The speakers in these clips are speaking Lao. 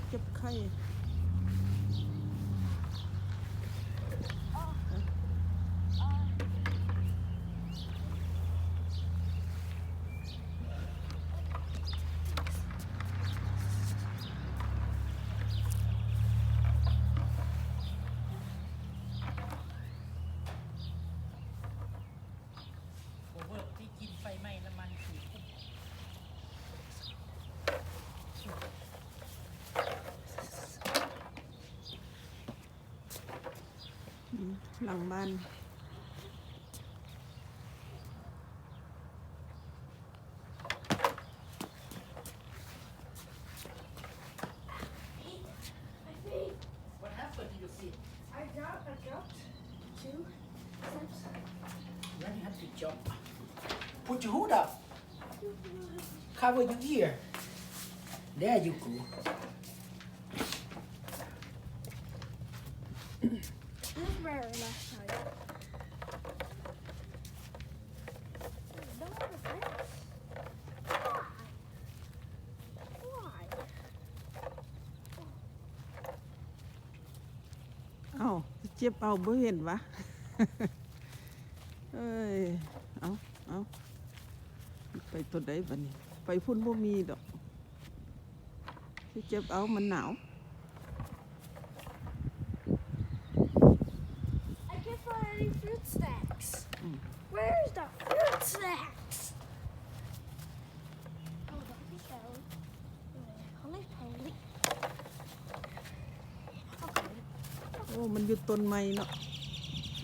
ເກັບໄຂ່. ອືມ ຫຼັງບ້ານ. What happened to your feet? I dropped, I dropped two steps. Why you have to jump? Put your hood up. Cover your ear. There you go. This is where last time. Don't have a fence. Why? Why? ເອົ້າ ເຈັບເອົາ ບໍ່ເຫັນຫວາ? ເອີຍ ເອົາ ເອົາ ໄປຕົວໃດບາດນີ້? ໄປພຸ້ນບໍ່ມີດອກ ຊິເຈັບເອົາ ມັນໜາວ. I can't find any fruit snacks. ອືມ Where's the fruit snacks? Oh, that'd be found. ໂອ້ ມັນຢູ່ຕົ້ນໄມ້ເນາະ.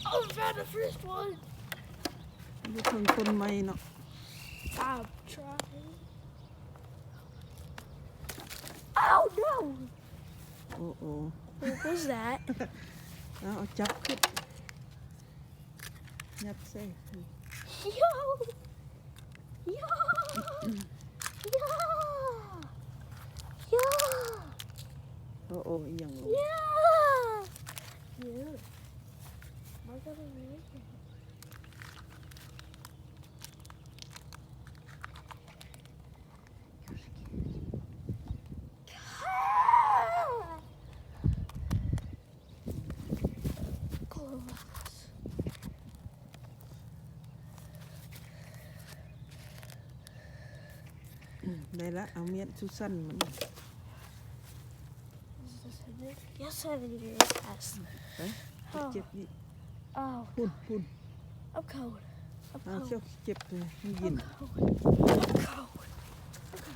Oh, we found the first one. ມັນຢູ່ເທິງຕົ້ນໄມ້ເນາະ. I'm trying. Oh, no! ໂອ້ ໂອ້ What was that? ເອົາ ເອົາຈັບຂຶ້ນ. ຍັດໃສ່. Yo! Yo! Yo! Yo! ໂອ້ ໂອ້ ອີ່ຫຍັງລົງ? Yo! Yo! Am I gonna make it? Glass. ອືມ ໄດ້ລະ ເອົາມຽດສຸສັ້ນມັນ. Is this it? Yes, seventy years past. ໄປ ເຈັບນີ້. Oh. ພຸ້ນ ພຸ້ນ. I'm cold. I'm cold. ເຈັບ ເຈັບ ມັນເຢັນ. I'm cold. I'm cold.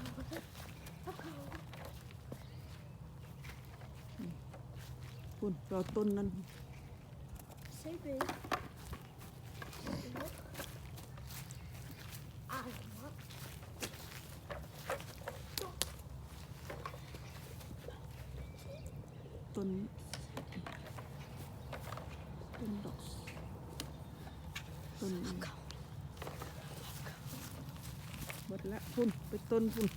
I'm cold. I'm cold. ພຸ້ນ ເອົາຕົ້ນນັ້ນ. Same thing. I want ຕົ້ນ ຕົ້ນດອກ ຕົ້ນ ເບິດລະ ພຸ້ນ ໄປຕົ້ນພຸ້ນ.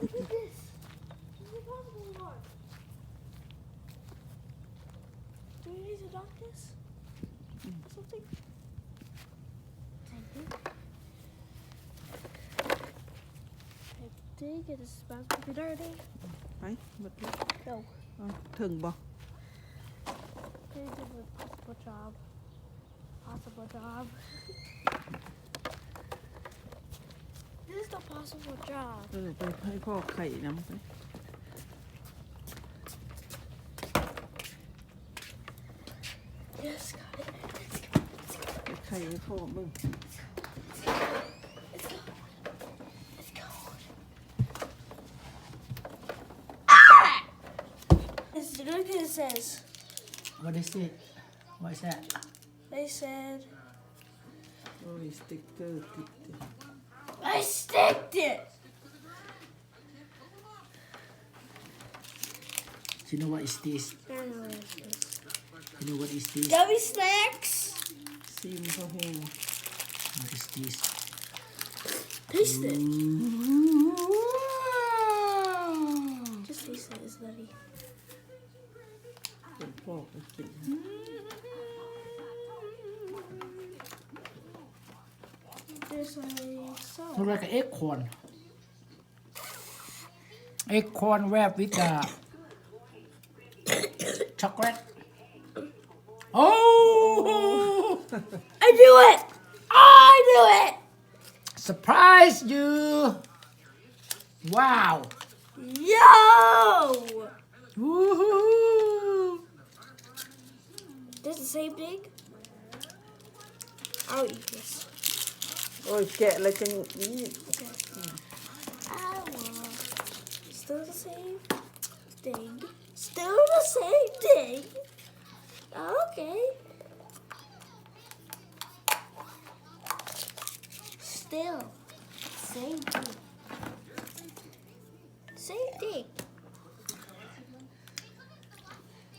Look at this. This is a possible one. Do we need to knock this? Something? Thank you. I think it is about to be dirty. ໄປ ໝົດແລ້ວ. No. ເອົາ ເຖິງບໍ່? This is a possible job. Possible job. This is the possible job. ເອີ ໄປໃຫ້ພໍ່ໄຂນຳໄປ. Yes, got it. Let's go. Let's go. ໄປໄຂໃຫ້ພໍ່ເບິ່ງ. Let's go. Let's go. Let's go. Ah! It's, look what it says. What is it? What is that? They said ໂອ້ຍ ສະຕິກເກີຕິດ. I sticked it! You know what is this? I know what is this. You know what is this? Gummy snacks! Sim for him. What is this? Taste it. Ooh. Just taste it, it's nutty. ເປັນພວກໄປກິນ. There's a Look like an acorn. Acorn wrapped with, uh, chocolate. Oh! I knew it! I knew it! Surprise you! Wow! Yo! Woohoo! This the same thing? I'll eat this. ໂອ້ຍ ແກະແລ້ວຈັ່ງອີກ. Okay. I want still the same thing. Still the same thing. Okay. Still same thing. Same thing.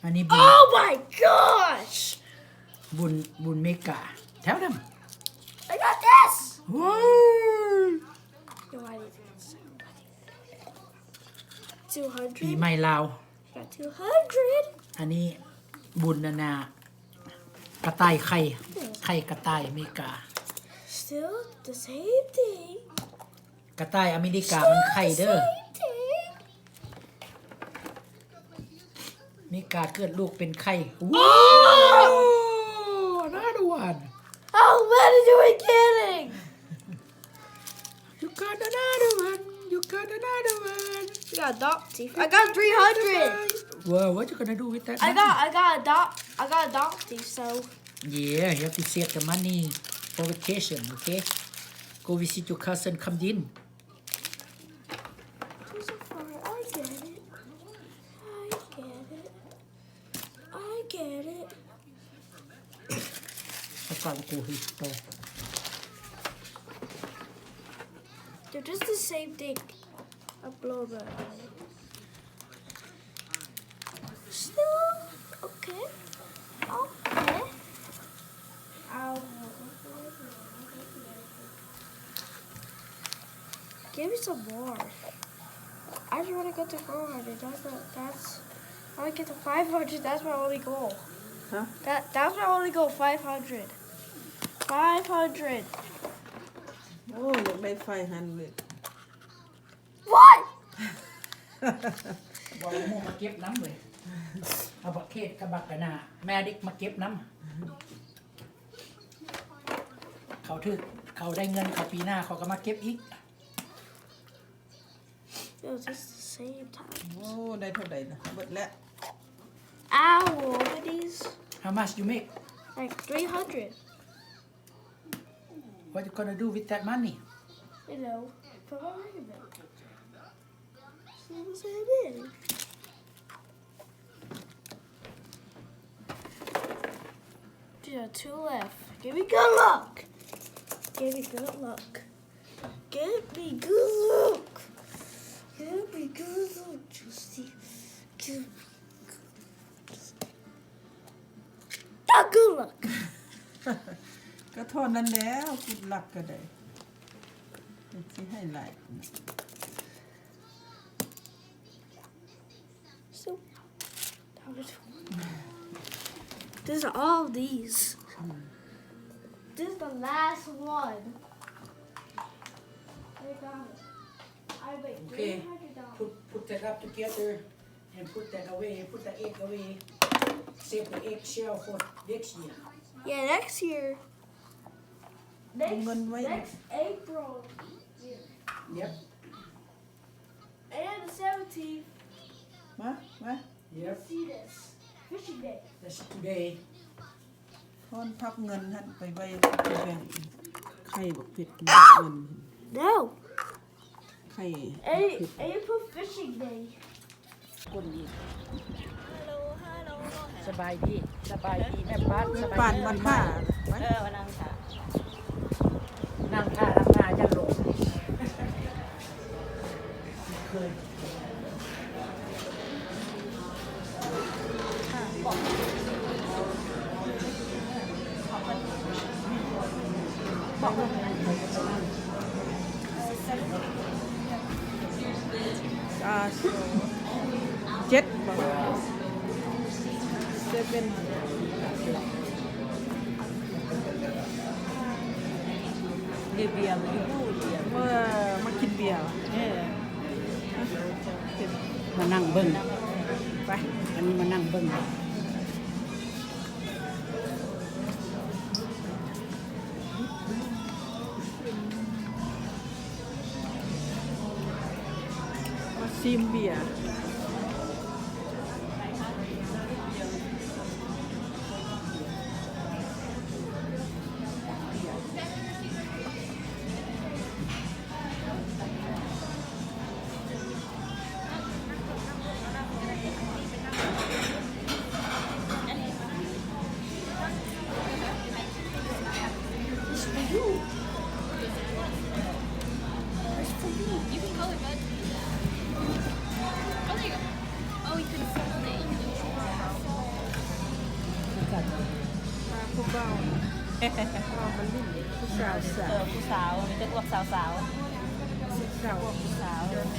ອັນນີ້ບຸນ Oh my gosh! ບຸນ ບຸນເມກາ. Tell them. I got this! ໂອ້ຍ Two hundred. ປີໃໝ່ລາວ. Got two hundred. ອັນນີ້ບຸນອັນນ່າ ກະຕ່າຍໄຂ່ ໄຂ່ກະຕ່າຍເມກາ. Still the same thing. ກະຕ່າຍອາເມລິກາມັນໄຂ່ເດີ. Same thing. ເມກາເກີດລູກເປັນໄຂ່. Wow! Another one. How many do we getting? You got another one. You got another one. I got a dog teeth. I got three hundred. Wow, what you gonna do with that money? I got, I got a dog, I got a dog teeth, so. Yeah, you have to save the money for vacation, okay? Go visit your cousin Kamjin. So far, I get it. I get it. I get it. ປະກັນກູເຮັດຕໍ່. They're just the same thing. A blow by. Still okay. Okay. Ow. Give me some more. I just wanna get to four hundred. That's the, that's, I wanna get to five hundred. That's my only goal. Huh? That, that's my only goal, five hundred. Five hundred. ໂອ້ ຢາກໄດ້ five hundred. What? ບອກໝູ່ມາເກັບນຳເວີຍ. ເອົາບັກເຂດກັບບັກກະໜາ ແມ່ດິກມາເກັບນຳ. ເຂົາຖືກ ເຂົາໄດ້ເງິນເຂົາ ປີໜ້າເຂົາກໍມາເກັບອີກ. Yo, this is the same time. ໂອ້ ໄດ້ເທົ່າໃດນະ? ເບິດແລ້ວ. Ow, what are these? How much you make? Like three hundred. What you gonna do with that money? You know, put my money back. See what I'm saying? There are two left. Give me good luck. Give me good luck. Give me good luck. Give me good luck, Justin. Give me good luck. Good luck. ກໍເທົ່ານັ້ນແຫຼະ good luck ກໍໄດ້ ຊິໃຫ້ຫຼາຍ. So, there's all these. This is the last one. I got it. I wait, okay. Three hundred dollars. Put, put that up together and put that away. Put the egg away. Save the egg shell for next year. Yeah, next year. Next, ເອົາເງິນໄວ້ next April. Yep. And the seventeenth. ມາ ມາ Yep. See this. Fishing day. That's today. ທອນພັບເງິນຫັ້ນໄປໄວ້ ໄປແບ່ງໄຂ່ບັກເຜັດເງິນ. No. ໄຂ່ Any, any put fishing day. ຄົນນີ້ ສະບາຍດີ ສະບາຍດີແມ່ປານ ແມ່ປານ ສະບາຍດີ ມາຖ້າ ເອີ ມານັ່ງຖ້າ ນັ່ງຖ້າ ນັ່ງຖ້າ ຢ່າຫຼົງ ເຄີຍ. ອ່າ ເຈັດບໍ່ seven. ເດເບຍ ຢູ່ເດເບຍ. ເອີ ມາກິນເບຍ ເອີ ມານັ່ງເບິ່ງ ໄປ ອັນນີ້ມານັ່ງເບິ່ງ. ມາຊີມເບຍ. ມາຜູ້ບ່າວ ມາຜູ້ບ່າວ ຜູ້ສາວສາວ ເອີ ຜູ້ສາວ ມີແຕ່ພວກສາວໆ ສາວ ສ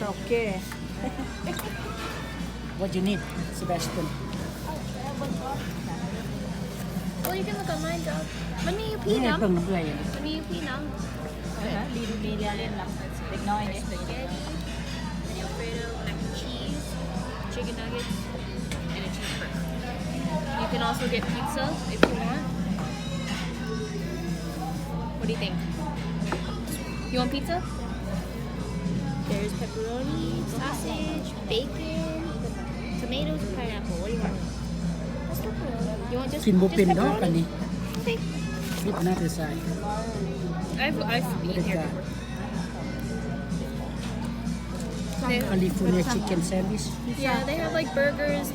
າວແກ່. What you need, Sebastian? Oh, you can look online, Job. ມັນມີຢູ່ພີ້ນຳ ເບິ່ງນຳເອື້ອຍ ມັນມີຢູ່ພີ້ນຳ. ເອີ ມີເລື່ອງເຫຼັ້ນນຳເດັກນ້ອຍເດ້. Spaghetti, Alfredo, mac and cheese, chicken nuggets, and a cheeseburger. You can also get pizza if you want. What do you think? You want pizza? There's pepperoni, sausage, bacon, tomatoes, and pineapple. What do you want? Just pepperoni. You want just, ກິນບໍ່ເປັນດອກ ອັນນີ້ Okay. It's not the side. I've, I've eaten here before. California chicken sandwich. Yeah, they have, like, burgers,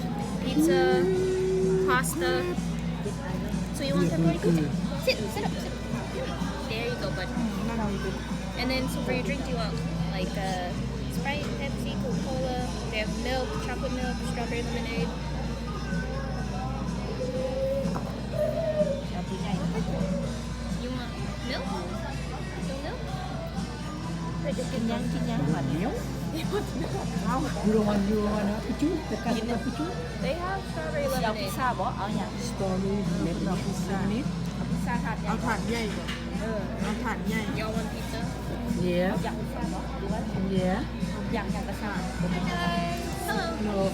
pizza, pasta. So you want pepperoni pizza? Sit, sit up, sit up. There you go, bud. And then, so for your drink, do you want, like, uh, Sprite, Pepsi, Coca-Cola? They have milk, chocolate milk, strawberry lemonade. You want milk? You want milk? ເພິ່ນຈະກິນຫຍັງ ກິນຫຍັງບັດນີ້? ເອົາ you don't want, you don't want apple juice? The cup of apple juice? They have strawberry lemonade. ຊິເອົາພິຊຊ່າບໍ່? ເອົາຫຍັງ? Strawberry lemonade. ເອົາພິຊຊ່າ ເອົາພິຊຊ່າຖາດໃຫຍ່ ເອົາຖາດໃຫຍ່ບໍ່? ເອີ ເອົາຖາດໃຫຍ່. Y'all want pizza? Yeah. ຢາກພິຊຊ່າບໍ່? ຫຼືວ່າ Yeah. ຢາກຫຍັງກໍສັ່ງ. Hello.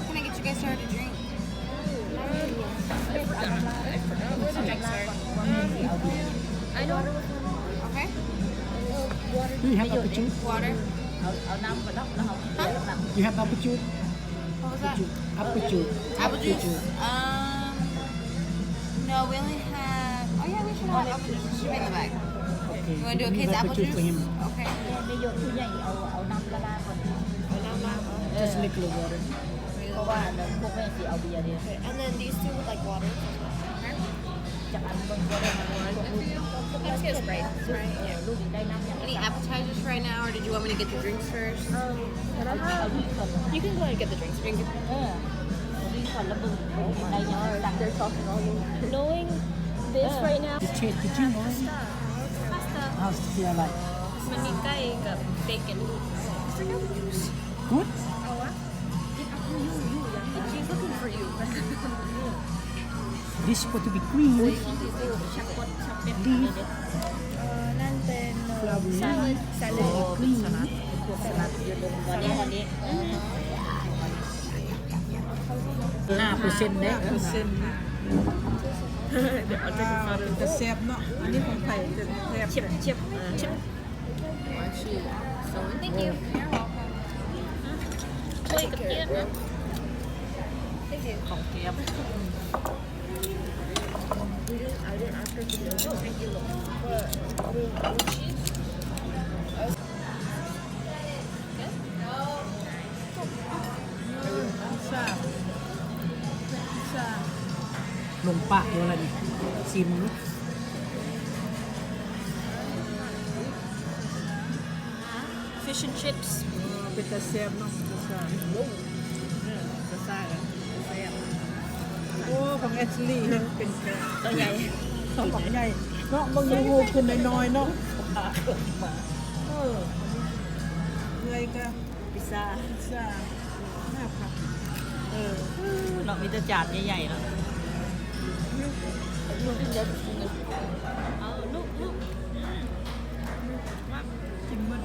Can I get you guys started a drink? I forgot. I forgot what the drinks are. Um, I know. Okay. Do you have apple juice? Water. ເອົາ ເອົານ້ຳກ່ອນເນາະ ແລ້ວເຮົາ Huh? You have apple juice? What was that? Apple juice. Apple juice. Apple juice. Um, no, we only have, oh yeah, we should have apple juice. It should be in the bag. Okay. You wanna do a case of apple juice? Okay. ແມ່ຍົກຜູ້ໃຫຍ່ເອົາ ເອົານ້ຳລະລາຍກ່ອນ. ເອົານ້ຳລະລາຍ. Just little water. ເພາະວ່າອັນນັ້ນພວກແມ່ຊິເອົາເບຍເດ້. Okay. And then these two would like water. Okay. ຈັກອັນເບິ່ງກໍໄດ້. One, if you, let's get Sprite. Sprite, yeah. ລູກໄດ້ນ້ຳຫຍັງ? Any appetizers right now, or did you want me to get the drinks first? Um, can I have, you can go ahead and get the drinks. Drink it. ເອີ ກິນກ່ອນລະເບິ່ງໄດ້ຫຍັງ. They're talking all over. Knowing this right now. It tastes good, you know. Pasta. Pasta. How's it feel like? ມັນມີໄກ່ກັບເບຄອນ. Good? ເອົາວະ. She's looking for you. This supposed to be green. Leaf. ເອີ ນັ້ນເປັນ flower. Salad. Salad. Green. ສະລັດ ສະລັດຢູ່ເທິງ ອັນນີ້ ອັນນີ້ ຫ້າເປີເຊັນເດ້. ຫ້າເປີເຊັນ. ເປັນຕາແຊບເນາະ. ອັນນີ້ຂອງໃຜ ແຊບ ເຊບ ເຊບ ເຊບ. Thank you. You're welcome. ເອີ ກັບເກັບ ຂອງແກ້ມ. Thank you. ລົງປາກຢູ່ລະນີ້ ຊີມເບິ່ງ. Fish and chips. ເອີ ເປັນຕາແຊບເນາະ ເປັນຕາແຊບ. ໂອ້ ເອີ ເປັນຕາແຊບ. ໂອ້ ຂອງແອັດສລີເປັນ ໂຕໃຫຍ່ ຂອງບັກໃຫຍ່ເນາະ. ເບິ່ງດູຮູບຂຶ້ນນ້ອຍໆເນາະ. ເອີ ເອື້ອຍກະ ພິຊຊ່າ ພິຊຊ່າ ໜ້າຜັກ. ເອີ ເນາະ ມີແຕ່ຈານໃຫຍ່ໆເນາະ. ເອົາລູກ ລູກ ອືມ ມາ ກິນໝົດ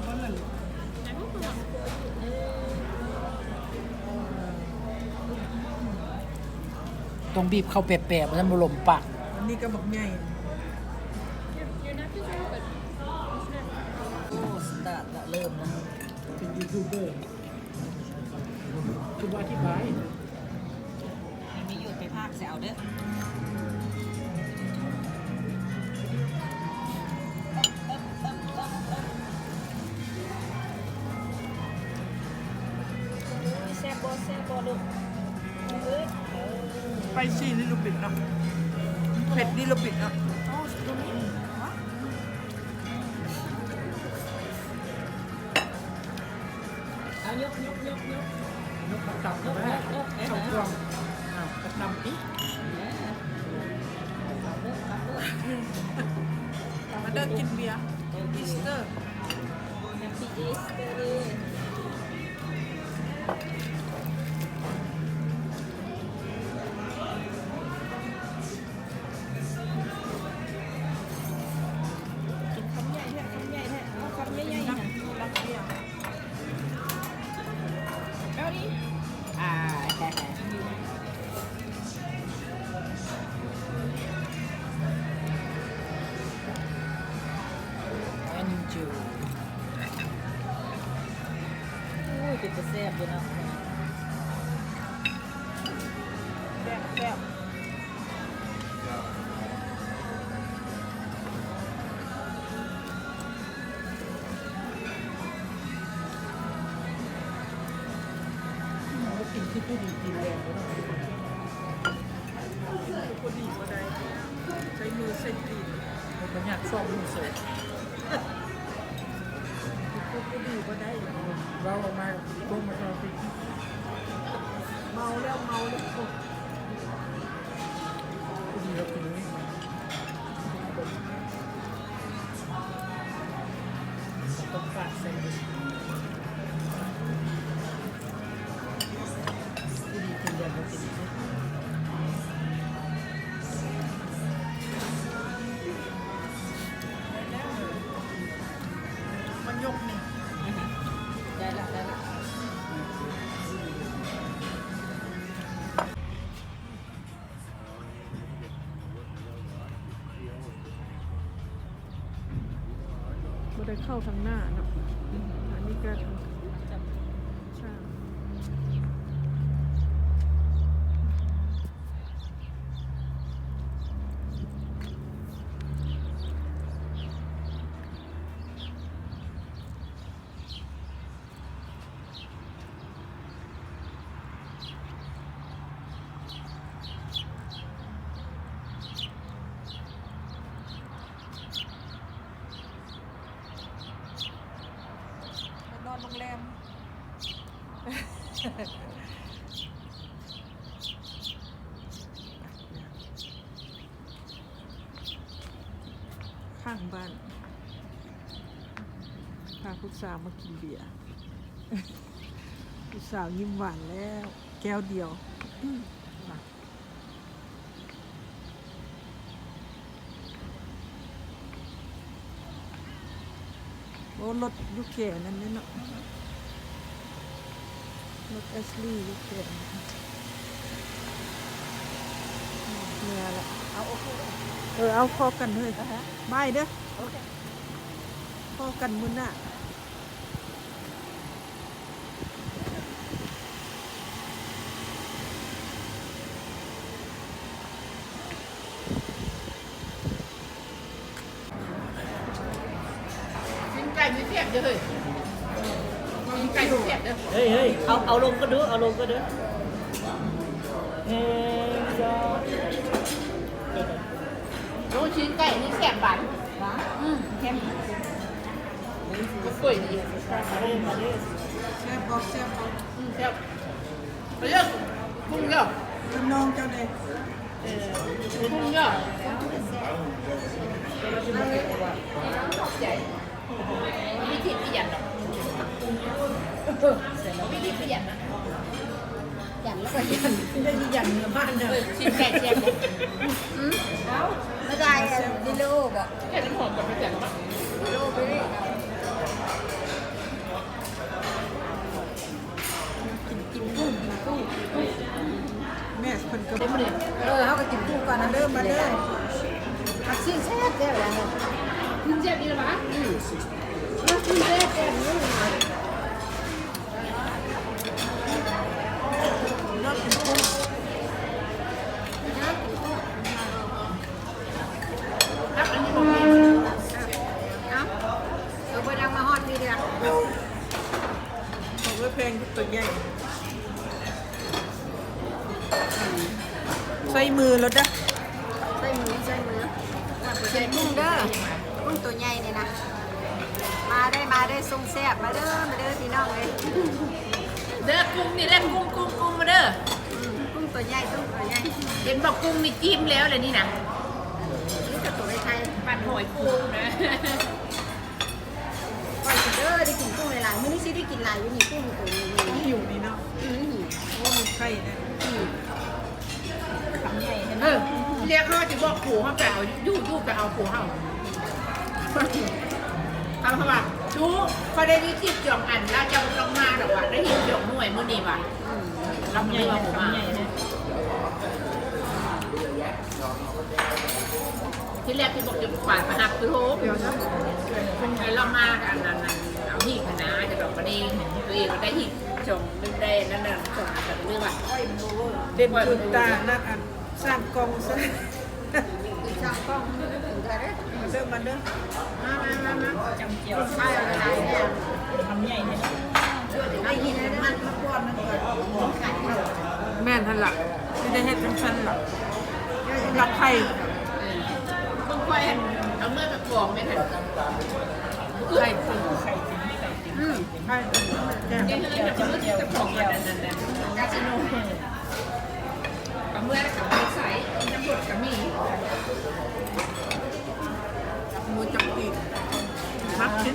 ຕ້ອງບີບເຂົ້າແປະໆ ບໍ່ຊັ້ນບໍ່ລົມປາກ. ອັນນີ້ກໍບັກໃຫຍ່. ໂອ້ ສະຕາດລະ ເລີ່ມລະ ເປັນຢູທູບເບີ ຄືບໍ່ອະທິບາຍ. ມີຢູ່ໄປພາກໃສ່ເອົາເດີ. ແຊບບໍ່ ແຊບບໍ່ລູກ? ເອີ ໄປຊີລິລຸບິດເນາະ ເຜັດລິລຸບິດເນາະ. ເອົາຍົກ ຍົກ ຍົກ ຍົກ ຍົກມາຕຳກໍໄດ້ ເຂົ້າກ່ອງ ເອົາກະຕຳອີກ. ມາເດີກິນເບຍ Easter. Happy Easter. ກິນຄຳໃຫຍ່ແທ້ ຄຳໃຫຍ່ແທ້ ເອົາຄຳໃຫຍ່ໆ ນະ ລັກເບຍ. ເອົານີ້ ອ່າ Enjoy. ໂອ້ຍ ເປັນຕາແຊບຢູ່ເນາະ. ແຊບ ແຊບ. ກິນຄືຜູ້ດີກິນແລ້ວເນາະ. ຜູ້ດີບໍ່ໄດ້ ໃຊ້ມືໃຊ້ຕີນ ບໍ່ຢາກຊອກມືເສີ. ຜູ້ດີບໍ່ໄດ້ ເວົ້າອອກມາ ໂກງມາຊອກຕີນ. ເມົາແລ້ວ ເມົາແລ້ວ. ມັນຍົກນີ້ ໄດ້ລະ ໄດ້ລະ. ບໍ່ໄດ້ເຂົ້າທາງໜ້າເນາະ ອັນນີ້ກໍທາງ ໄປນອນໂຮງແຮມ. ຂ້າງບ້ານ ພາຜູ້ສາວມາກິນເບຍ ຜູ້ສາວຍິ້ມຫວານແລ້ວ ແກ້ວດຽວ. ໂອ້ ລົດຢູ່ແຄນັ້ນເດ້ເນາະ ລົດແອັສລີຢູ່ແຄ. ເມື່ອລະ ເອົາ ໂອເຄ ເອີ ເອົາ ພໍ້ກັນເຮີ້ຍ ບາຍເດີ ໂອເຄ ພໍ້ກັນມື້ໜ້າ. ຊີ້ນໄກ່ນີ້ແຊບເດີເຮີ້ຍ ຊີ້ນໄກ່ນີ້ແຊບເດີ. ເຮີ້ຍ ເຮີ້ຍ ເອົາ ເອົາລົງກ່ອນດູ ເອົາລົງກ່ອນເດີ. ໜຶ່ງ ສອງ ລູກຊີ້ນໄກ່ນີ້ແຊບຫວານ ຫວານ ອືມ ເຄັມ ມັນປ່ວຍດີ. ແຊບບໍ່ ແຊບບໍ່? ອືມ ແຊບ. ໄປເດີ ກຸ້ງເດີ ກັບນ້ອງເຈົ້າເດ້ ເອີ ກຸ້ງເດີ. ຂອບໃຈ. ມີທິດອີຫຍັງດອກ ມີທິດອີຫຍັງນະ ຢັນແລ້ວກໍຢັນ ໄດ້ຢູ່ຢັນເມືອບ້ານເດີ. ຊີ້ນໄກ່ແຊບບໍ່? ອືມ ເອົາ ມາໄດ້ ດີໂລບໍ່? ແກະນ້ຳຫອມກັບມາຈັນເນາະ ດີໂລໄປເລີຍ. ກິນ ກິນກຸ້ງ ກິນກຸ້ງ ແມ່ ເພິ່ນກໍ ເອີ ເຮົາກໍກິນກຸ້ງກ່ອນນະເດີ ມາເດີ. ຜັກຊີນແຊບແທ້ຫວາ. ຊີນແຊບດີລະຫວາ? ອືມ ຊີນແຊບແທ້. ລອງກິນກຸ້ງ ລອງກິນກຸ້ງ. ເອົາ ເອີ ບໍ່ດັງມາຮອດພີ້ເດີ. ເອົາໄວ້ແພງຕົວໃຫຍ່ ໃສ່ມືໂລດເດີ ໃສ່ມື ໃສ່ມື. ກິນກຸ້ງເດີ ກຸ້ງຕົວໃຫຍ່ນີ້ນະ. ມາເດີ ມາເດີ ຊົງແຊບ ມາເດີ ມາເດີພີ່ນ້ອງເອີຍ. ເດີ ກຸ້ງນີ້ເດີ ກຸ້ງ ກຸ້ງ ກຸ້ງ ມາເດີ. ອືມ ກຸ້ງຕົວໃຫຍ່ ກຸ້ງຕົວໃຫຍ່. ເຫັນບໍ່ ກຸ້ງນີ້ຈິ້ມແລ້ວລະນີ້ນະ. ນີ້ກໍຕົວໄທໆ ບັດຫອຍໂຂ່ງນະ. ຂ້ອຍຊິເດີ ໄດ້ກິນກຸ້ງຫຼາຍໆ ມື້ນີ້ຊິໄດ້ກິນຫຼາຍຢູ່ນີ້ ກຸ້ງໂຕນີ້. ຫິວນີ້ເນາະ. ອືມ ຫິວ. ໂອ້ ມັນໄຂ່ນະ. ອືມ ຄຳໃຫຍ່ແທ້. ເອີ ລຽກເຮົາຊິບອກຜູ້ເຮົາໄປເອົາ ຢູ່ ຢູ່ໄປເອົາຜູ້ເຮົາ. ເຂົາວ່າ ຈູ ຂ້ອຍໄດ້ມີສິບສອງອັນ ລາວເຈົ້າບໍ່ຕ້ອງມາດອກວ່າ ໄດ້ສິບສອງໜ່ວຍມື້ນີ້ວ່າ. ອືມ ຄຳໃຫຍ່ ຄຳໃຫຍ່. ທີແລກຄືບອກຈະປາດມາຮັບຄືໂຮມ ແລ້ວມາອັນນັ້ນ ເອົາຮີບຫັ້ນນາ ຈະດອກກະເດງ ຕົວເອງກໍໄດ້ຮີບ ສອງ ໜຶ່ງໄດ້ນັ້ນນະ ສອງອັນກໍເລີຍວ່າ ເດັ່ນຄືຕາ ນັ້ນອັນສ້າງກ້ອງຊະ ສ້າງກ້ອງ ມາເດີ ມາເດີ ມາ ມາ ມາ ມາ ຈຳຈຽວ ໃສ່ຫຼາຍໆ ແນ່ ຄຳໃຫຍ່ແທ້. ໄດ້ຍິນແລ້ວມັນມາກ່ອນ ມັນກ່ອນ ແມ່ນຫັ້ນລະ ຊິໄດ້ເຮັດຈັ່ງຊັ້ນລະ ລັກໄຂ່. ເອີ ເບິ່ງຂ້ອຍຫັ້ນ ເອົາເມືອຕະກອງແມ່ນຫັ້ນ ໄຂ່ ອືມ ໄຂ່ ແຈ່ວ ເຮັດເຮືອນ ເອົາເມືອຕະກອງອັນນັ້ນ ກາຊິໂນ ເອົາເມືອແລ້ວກໍເອົາໄປໃສ່ ນ້ຳບົດກໍມີ ໝູຈັກປີກ ມັກກິນ.